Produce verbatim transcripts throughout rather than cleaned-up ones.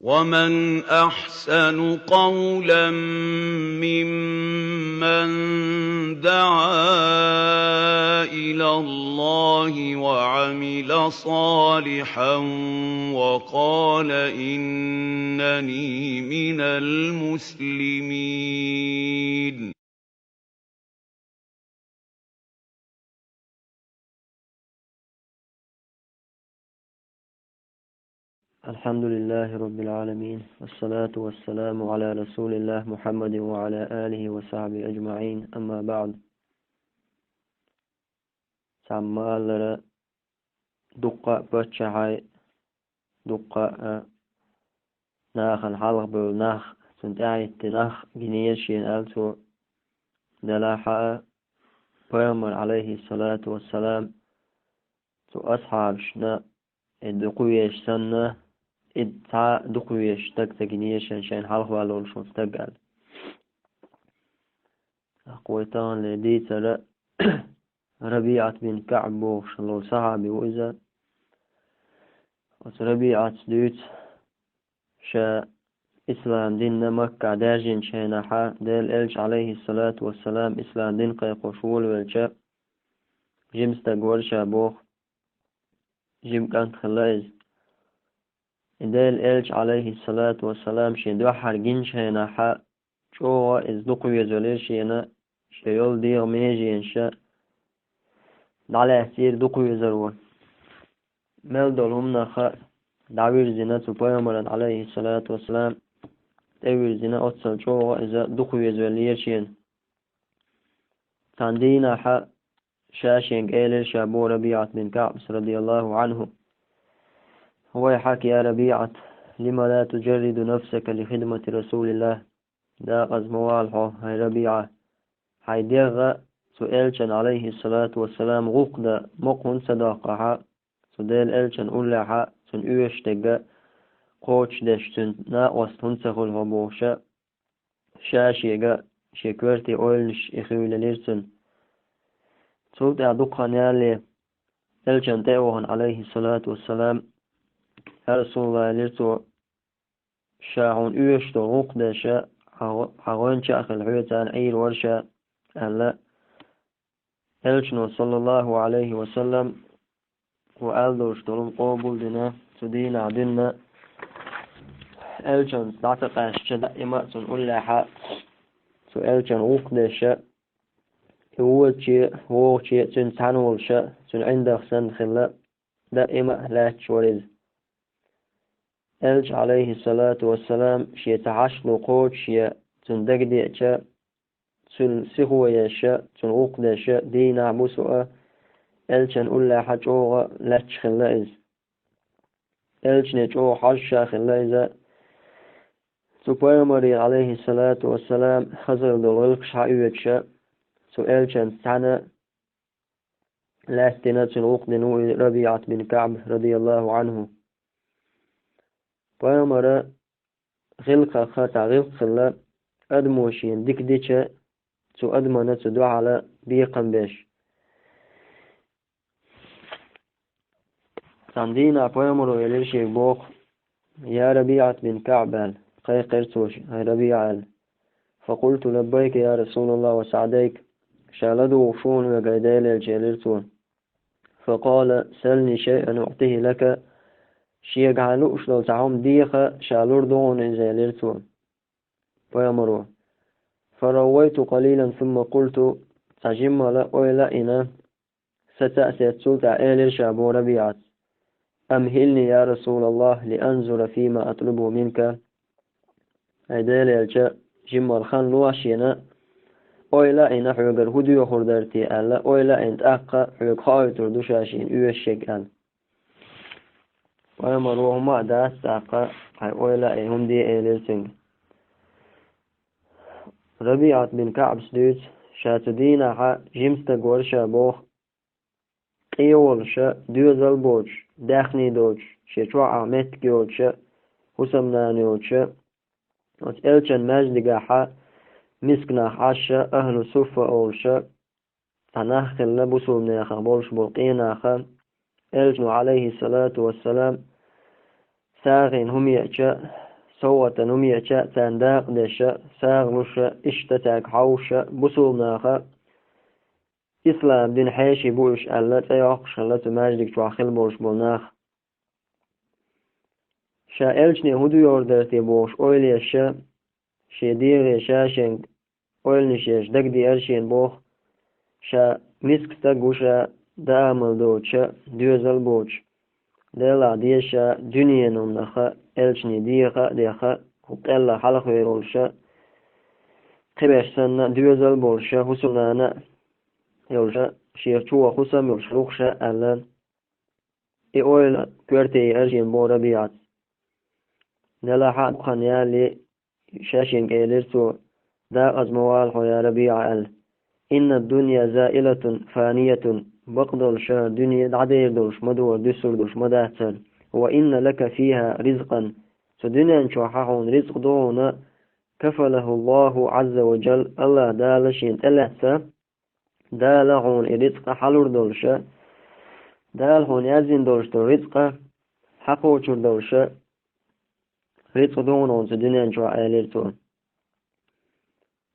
ومن أحسن قولا ممن دعا إلى الله وعمل صالحا وقال إنني من المسلمين. الحمد لله رب العالمين، والصلاة والسلام على رسول الله محمد وعلى آله وصحبه أجمعين، أما بعد. Цхьамма аллара, дуккха а паччахьий, дуккха а нахана хьалха бевлла нах, цунна тӀаьхьахӀитта нах гинера шена, аьлла цо. Делахь а, пайхамар, Ӏалайхи ссалату вассалам, цу асхьабашна и дукха везаш санна, и цхьа дукха везаш стаг ца гинера шена, шайна хьалха ваьлла волуш волу стаг аьлла. ТӀаккха вай таханлера дийцар РабиӀат бин КаӀб бохуш волу сахьаби ву иза. Оцу РабиӀатс дуьйцу, ша ислам динна Маккахь даьржинчу хенахьа, Делан элча, Ӏалайхи ссалату вассалам, ислам дин кхайкхош волавелча, жима стаг вара ша боху, жима кӀант хилла иза. И Делан элча, Ӏалайхи ссалату вассалам, шен дуьххьара гинчу хенахьа, чӀогӀа иза дукха везавелира шена, шен йолу дегӀан меженаш дӀалаьцнера дукха везаро. Мел долу хӀуманах дӀавирзина цу пайхамаран, Ӏалайхи ссалату вассалам, тӀевирзина, оццул чӀогӀа иза дукха везавеллера шена. Цхьана дийнахьа ша шега элира ша боху РабиӀат бин КаӀбас, радияллаху Ӏанху: «ويحك يا ربيعة، لم لا تجرد نفسك لخدمة رسول الله». Декъаза ма вала хьо, хӀай РабиӀа, хьайн дегӀ цу элчан, Ӏалайхи ссалату вассалам, гӀуллакх дан мукъа хӀунда ца доккху ахьа, цу Делан элчан уллехьа, цунна оьшуш дерг кхочушдеш, цуьнан накъост хӀунда ца хуьлу хьо бохуша, ша шега шен коьрте ойланаш и хуьлуьйтура цунна. Цул тӀаьхьа дукха хан ялале, элчанна тӀе а вахана, Ӏалайхи ссалату вассалам: «Я Расулаллах, — элира цо, — ша хьуна оьшуш долу гӀуллакх деш, хьан гӀо-, хьан гӀоьнча а хилла, хьоьца Ӏийр вара ша», — аьлла. Элчано, саллаллаху Ӏалайхи ва саллам, кхо аьлла долуш долу къобал дина, цу дийнахь дуьйна элчанца дӀа ца къаьстича, даима а цунна уллехьа, цу элчан гӀуллакх деш, и воьдуче а, вогӀуче а цуьнца цхьаьна волуш, цуьнан ӀиндагӀ санна хилла, даима а лаьтташ вара иза. Элча, Ӏалайхи ссалату вассалам, шен цхьа хьашт ло кхочушъе цунна дагадеача, цуьнан сихо еш, цунна гӀуллакх деш, дийнахь, бусу а, элчан уллехьа чӀогӀа лаьтташ хилла иза. Элчане чӀогӀа хьожуш а хилла иза. Цу пайхамарера, Ӏалайхи ссалату вассалам, хазар долу гӀиллакхаш схьаоьцуш, цу элчанца цхьаьна лаьттина, цуьнан гӀуллакх дина ву и РабиӀат бин КаӀб, радияллаху Ӏанху. Пайхамара гӀиллакхах цхьа гӀиллакх хилла, адамо шена дика дича, цу адамана цу дуьхьал бекхам беш. Цхьана дийнахь пайхамаро элира шега боху: «Я РабиӀат бин КаӀб», — аьлла, кхайкхира цо: «ХӀай РабиӀа», — аьлла. «فقلت: لبيك يا رسول الله وسعديك». Ша ладугӀуш ву хьуна, хӀай Делан элча, элира цо. «فقال: سلني شيئا أعطه لك». Шега хьайна лууш долу цхьа хӀума деха, ша лур ду хьуна иза, элира цо, пайхамаро. «فرويت قليلا ثم قلت», цхьа жимма ойла а йина, саца а сецна, цул тӀаьхьа элира ша боху РабиӀас: «أمهلني يا رسول الله لأنظر فيما أطلبه منك». ХӀай Делан элча, жимма хан лохьа шена, ойла а йина, хьоьгара хӀун доьхур дара те аьлла, ойла а йина, тӀаккха хьоьга хоуьйтур ду ша шена оьшуш ерг аьлла. Пайхамаро хӀума а дац тӀаккха, хьайн ойла а йина, хӀума де элира цуьнга. РабиӀат бин КаӀбас дуьйцу, ша цу дийнахьа жима стаг вара ша боху, къен волуш, доьзал боцуш, даьхний доцуш, шен чохь а меттиг йоцуш, хӀусамнана йоцуш, оцу элчан маьждигахь мисканах Ӏаш, ахӀлу суффа олуш, цхьа нах хилла бусулбанех болуш болу къен нах, элчано, Ӏалайхи ссалату вассалам, сагӀина хӀума еача, совгӀатан хӀума еча, царна дакъа деша, сагӀа луша, иштта цаьрга хьовша, бусулба наха ислам дин хьеший бу уьш аьлла, цӀе йоккхуш хилла цу маьждиг чохь хилла болуш болу нах. Ша элчане хӀун дуьйр дара те бохуш ойла еш, шен дегӀе ша шен ойланаш еш дагадеара шена боху, ша миска стаг ву ша, даамал доцуша, доьзал боцуш, Делахь деша дуьненан хӀуманах а, элчане дегӀах а деха, хӀу къелла хьалхавер волуша, кхиберш санна доьзал болуша, хӀусамнана а йолуша, шех чу ваха хӀусам йолуш ву-кх ша аьлла. И ойла коьрте еара шена боху РабиӀас. Делахь а дукха хан ялале, ша шега элира цо: «Декъаза ма вала хьо, я РабиӀа», аьлла. «Инна дунья заилатун фаниятун», бакъдолуша дуьне дӀадер долуш ма ду, дуьсур долуш ма дац хӀара. «Ва инна лака фиха ризкъан», цу дуьнен чохь хьуна рицкъ ду хьуна, «кафалаху Аллаху Ӏазза ва джалла», Аллах Дала шена тӀелаьцна, Дала хьуна и рицкъа хьалур долуша, Дала хьуна яздина долуш долу рицкъа хьакхочур долуша, рицкъ ду хьуна цу дуьнен чохь, элира цо.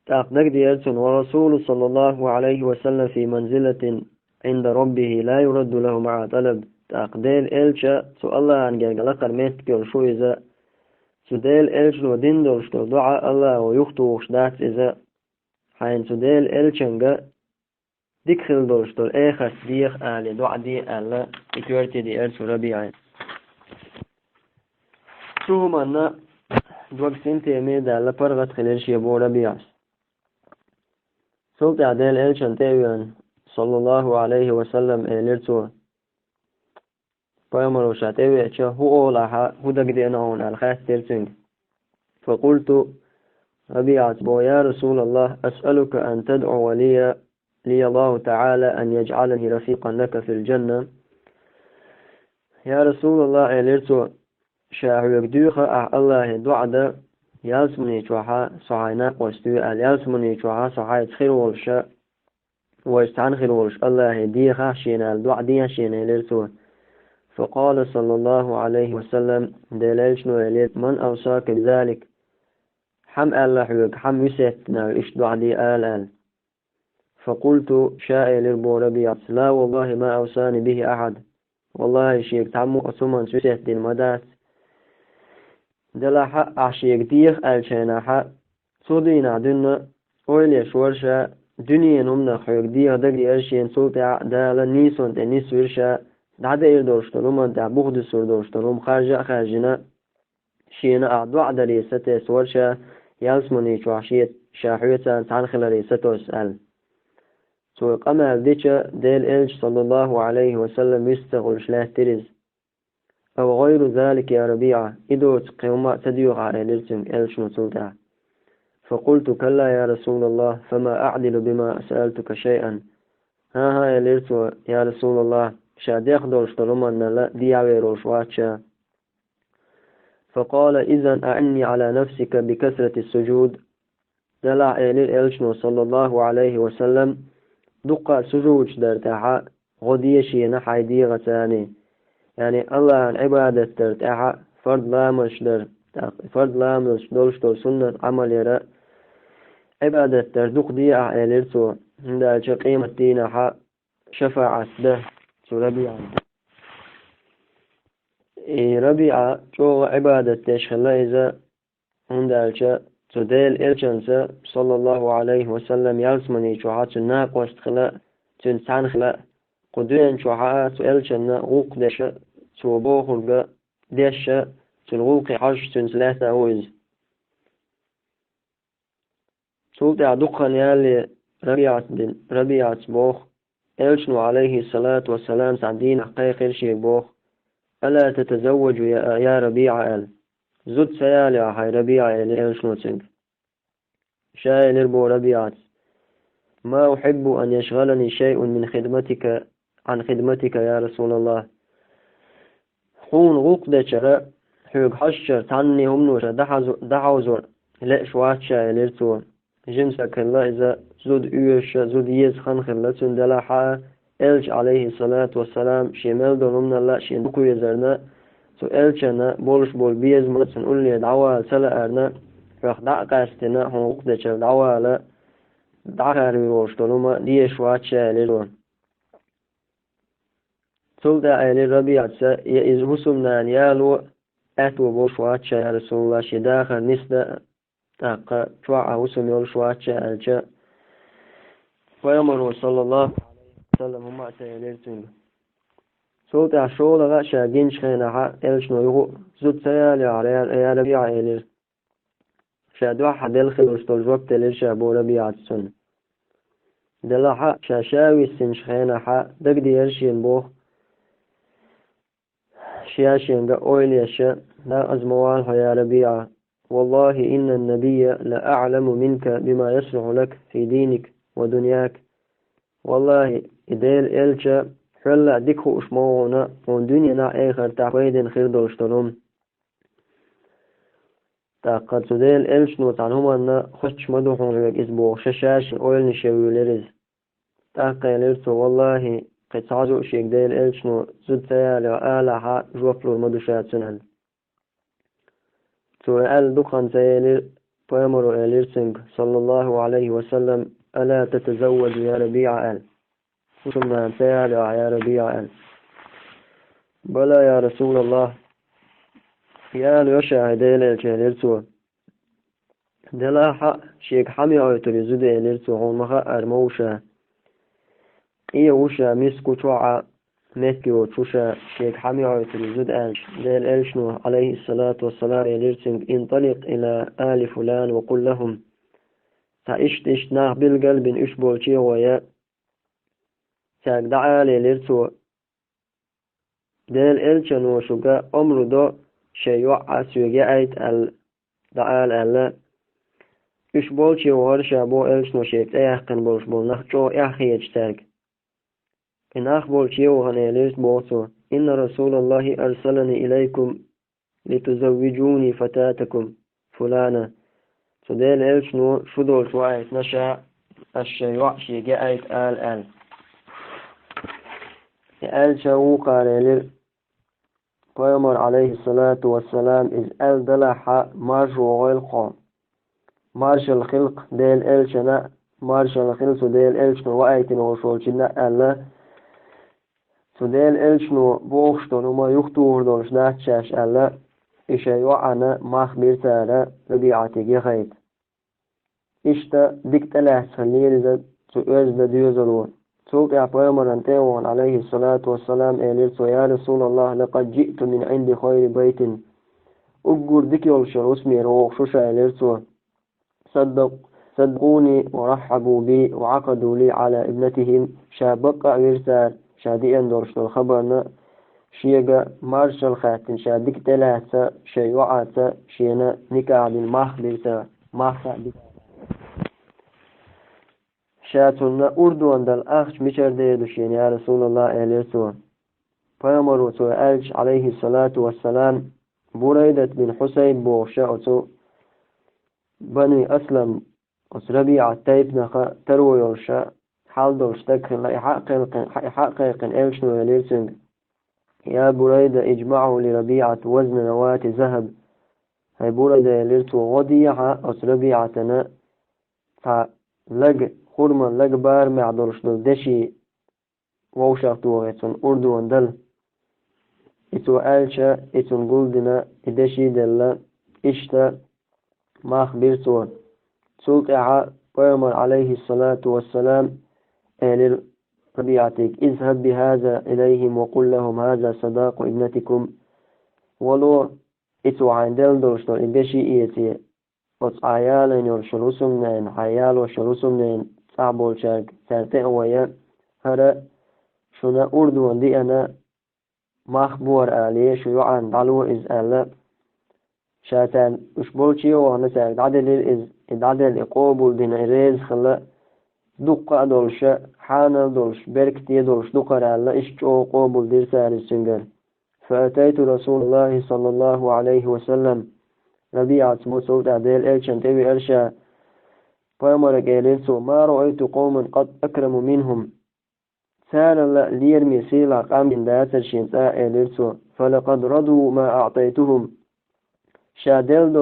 ТӀаккха дагадеара цунна: «Ва расулу саллаллаху Ӏалайхи ва саллам фи манзилатин Ӏинда Раббихи ла юрадду лаху маӀа талаб». ТӀаккха Делан элча цу Аллахьан герга лакхара меттиг йолуш ву иза, цу Делан элчано дина долуш долу доӀа Аллахо юхатухуш дац иза. Хьайна цу Делан элчанга дика хила долуш долу эхарт деха алий доӀа де аьлла, и коьрте деара цу РабиӀе. Цу хӀуманна дог синтеме даьлла паргӀат хилира шен боху РабиӀас. Цул тӀаьхьа Делан элчанна тӀе а веана, саллаллаху Ӏалайхи ва саллам, элира цо: «Пайхамаро ша тӀевеача, хӀун олу ахьа, хӀун дагадеана хьуна?» аьлла хаьттира цуьнга. «Факъулту», РабиӀас боху: «Я Расулаллах, асъалука ан тадъу лия, лия Аллаху таӀала ан яджъалани рафикъан лака фил джанна». «Я Расулаллах», элира цо, «ша хьоьга доьху ахь Аллахье доӀа дан, ялсамани чохьа со хьайн накъост ве аьлла, ялсамани чохьа со хьайца хир волуша, вайша цхьаьна хир волуш Аллахье дехахь шена аьлла, доӀа дехьа шена», элира цо. Факъала саллаллаху Ӏалайхи ва саллам, Делан элчано элира: «Ман авсака бизалик?» Хьан аьлла хьоьга, хьан весет дина иштта доӀа де ала аьлла? Факъулту, ша элира боху РабиӀас: «Ла валлахи ма авсани бихи ахьад». Валлахи, шега цхьаммо а оцу хӀуманца весет дина ма дац. Делахь а ахь шега деха аьллачу хенахь а, цу дийнахь дуьйна ойла еш вара ша, дуьненан хӀуманах хьоьга деха дагадеара шена, цул тӀаьхьа Дала нийсонна тӀе нисвира ша, дӀадеар долуш долу хӀуманна тӀехь буха дуьсур долуш долу хӀума харжа а хаьржина, шена ахь доӀа даре сатесна вара ша, ялсамани чохь шен ша хьоьца цхьаьна хиларе сатосса аьлла. Цо и къамел дича, Делан элча, саллаллаху Ӏалайхи ва саллам, вист ца хуьлуш лаьттира иза. «Ав гӀайру залик, я РабиӀа, и доцу кхин хӀума а ца доьху ахь?» элира цуьнга элчано цул тӀаьхьа. Факъулту: «Калла, я Расулаллах, фама аъдилу бима саалтука шайъан». «ХӀан-хӀа, — элира цо, — я Расулаллах, ша деха долуш долу хӀуманнал дехьавер волуш вац ша». Факъала: «Изан аъинни Ӏала нафсика бикасрати суджуд». Делахь, элира элчано, саллаллаху Ӏалайхи ва саллам, дуккха сужудаш дар тӀехьа гӀо де шена хьайн дегӀаца, яъни, яъни Аллахьан Ӏибадат дар тӀехьа, фард ламазаш дар, тӀаккха фард ламазаш долуш долу суннат Ӏамал яра, Ӏибадат дар дукха де ахь, элира цо, хӀунда аьлча къемат дийнахьа шафаӀат дан цу РабиӀан. И РабиӀа чӀогӀа Ӏибадат деш хилла иза, хӀунда аьлча цу Делан элчанца, саллаллаху Ӏалайхи ва саллам, ялсамани чохьа цуьнан накъост хила, цуьнца цхьаьна хила, кху дуьнен чохьа а цу элчанна гӀуллакх деш, цо бохург деш, цуьнан гӀуллакхе хьожуш, цуьнца лаьтта ву иза. Цул тӀаьхьа дукха хан ялале РабиӀат бин, РабиӀас боху, элчано, Ӏалайхиссалату вассалам, цхьана дийнахь кхайкхира шега боху: «Ала татазавваджу, я, я РабиӀа?» аьлла. «Зуда ца ялайо ахь, хьайн РабиӀа?» элира элчано цуьнга. Ша элира боху РабиӀас: «Ма ухьиббу ан яшгӀалани шайъун мин хидматика, Ӏан хидматика, я Расулаллах. Хьуна гӀуллакх дечара, хьоьга хьожучара цхьанне хӀумано ша дӀахьазо-, дӀахьовзор лаьаш вац ша», элира цо. Жима стаг хилла иза, зуда оьшуш, зуда еза хан хилла цуьнан, делахь а, элча, Ӏалайхиссалату вассалам, шен мел долу хӀуманал а шена дукха везарна, цу элчанна болуш болу безам цуьнан улле дӀавала ца лаарна, хьох дӀа а къаьстина, хьуна гӀуллакх дечара дӀавала дӀахаьрвина волуш долу хӀума дезаш вац ша», – элира цо. Цул тӀаьхьа элира РабиӀатас: «Я иза хӀусамнана яло аьтто болуш вац ша, я Расулаллах, шен дахар нисдан а, тӀаккха чохь а хӀусам йолуш вац ша», – аьлча, Пайхамаро, саллаллаху Ӏалайхи ва саллам, хӀума а ца элира цуьнга. Цул тӀаьхьа шолгӀа а ша гиначу хенахь а элчано юха а зуда ца ялайахь, я, я РабиӀа, элира. Ша дуьххьара делла хилла долуш долу жоп делира ша боху РабиӀатас цунна. Делахь а ша ша виссинчу хенахь а дагадеара шена боху, ша шена ойла еш: «Дакъаза ма вала хьо, я РабиӀа. Валлахи, инна набийя ла аӀламу минка бима яслухьу лак фи диника ва дуньяка». Валлахи, и Делан элча хьол а дика хууш ма ву хьуна, хьуна дуьненахь а, эхартахь а пайдина хир долуш долу хӀума. ТӀаккха цу Делан элчано цхьана хӀуманна хоттуш ма ду хьуна вега иза бохуш, ша шена ойланаш ян вуьйлира иза. ТӀаккха элира цо: «Валлахи, кхин цхьа зуда шега Делан элчано зуда ца ялайахь, алахь а, жоп лур ма ду ша цунна», – аьлла. Цо и аьлла дукха хан ца елира, Пайхамаро элира цуьнга, саллаллаху Ӏалайхи ва саллам: «Ала татазавважу, я РабиӀа?» – аьлла. «ХӀусамнана ца ялайахь, я РабиӀа?» – аьлла. «Бала, я Расулаллах, ялайо ша, хӀай Делан элча», – элира цо. Делахь а шега хьан ма йоуьйтур ю зуда, элира цо, хьуна ма-хаъара ма ву ша. Къен ву ша, миска ву чохь а, меттиг йоцуш ву ша, шега хьан ма йоуьйтур ю зуда аьлча, Делан элчано, Ӏалайхиссалату вассалам, элира цуьнга: «Инталикъ ила али фулан ва къул лахум». Цхьа иштта-иштта нах билгал а бина уьш болчу а гӀо ян, цаьрга дӀаала, элира цо. Делан элчано шуьга омра до, шайн йоӀ а соьга яийта аьлла, дӀаала аьлла. Уьш болчу а вахара ша боху элчано шега тӀе яьккхина болуш болу нах чӀогӀа эхь хеташ цаьрга. И нах болчу а вахана элира боху цо: «Инна Расулаллахи арсалани илайкум литузаввижуни фататакум фулана». Цу Делан элчано шу долчу ваийтина ша, аш шайн йоӀ шега яийта ала аьлла. И аьлча вукхара элира, Пайхамар, Ӏалайхиссалату вассалам, иза аьлла далахь а, марша вогӀийла хьо. Маршалла хила-кх Делан элчана а, маршалла хила цу Делан элчано ваийтина волуш волчунна а аьлла, цу Делан элчано бохуш долу хӀума юхатухур долуш дац шаьш аьлла, и шайн йоӀана мах бира цара РабиӀатига яхайта. Иштта дика тӀелаьцна хиллера иза цу оьзда доьзало. Цул тӀаьхьа Пайхамарна тӀе а вахана, Ӏалайхиссалату вассалам, элира цо: «Я Расулаллах, лакъад жиъту мин Ӏинди хайри байтин». Уггар дика йолуш йолу хӀусамера вогӀуш ву ша, элира цо. Саддакъ-, саддакъуни ва раххьабу би ва Ӏакъаду ли Ӏала ибнатихим, ша бакъ а вира цара, ша деана долуш долу хабарна, шега маршалла хаьттина, ша дика тӀелаьцна, шайн йоӀаца шена никахь дина мах бира цара, мах а бира. Ша цунна урдон дала ахча мичара дер ду шена, я Расулаллах, элира цо. Пайхамаро цо аьлча, Ӏалайхиссалату вассалам, Бурайдат бин Хьусайб бохуш оцу Бани Аслам, оцу РабиӀат тайпанах таро йолуш хьал долуш стаг хилла, и хьа а кхайкхина, и хьа а кхайкхина, элчано элира цуьнга: «Я Бурайда, иджмаӀу ли РабиӀат вазна навати захаб». ХӀай Бурайда, элира цо, гӀо дехьа оцу РабиӀатана цхьа лаг, хурман лаг барамехь долуш долу деши вовшах тохий цунна урдон дала. И цо аьлча, и цунна гулдина, и деши а делла, иштта мах бира цо. Цул тӀаьхьа Пайхамар, Ӏалайхиссалату вассалам, элира РабиӀатига: «Изхаб бихаза илайхим ва къул лахум хаза садакъу ибнатикум». Вало, и цо хьайна делла долуш долу и деши эце, оцу Ӏа ялийна йолуш йолу хӀусамнена, хьайн ялош йолу хӀусамнена цӀахь болчаьрга, цаьрга тӀе а вай, хӀара шуна урдон деана мах бу хӀара алий, шу йоӀана дӀало иза аьлла. Ша царна уьш болчу а вахана цаьрга дӀаделира иза, и дӀаделла, и къобалдина, и реза хилла, дуккха а долуша, хьанал долуш, беркате долуш ду хӀара аьлла, иштта чӀогӀа къобалдира цара иза цуьнгара. فأتيت رسول الله صلى الله عليه وسلم. РабиӀатас боху, цул тӀаьхьа Делан элчанна тӀе веара ша. Пайхамарга элира цо: «ما رأيت قوما قط أكرم منهم». Царал лераме сийлахь къам гина дацара шен цӀа, элира цо. فلقد رضوا ما أعطيتهم. Ша делла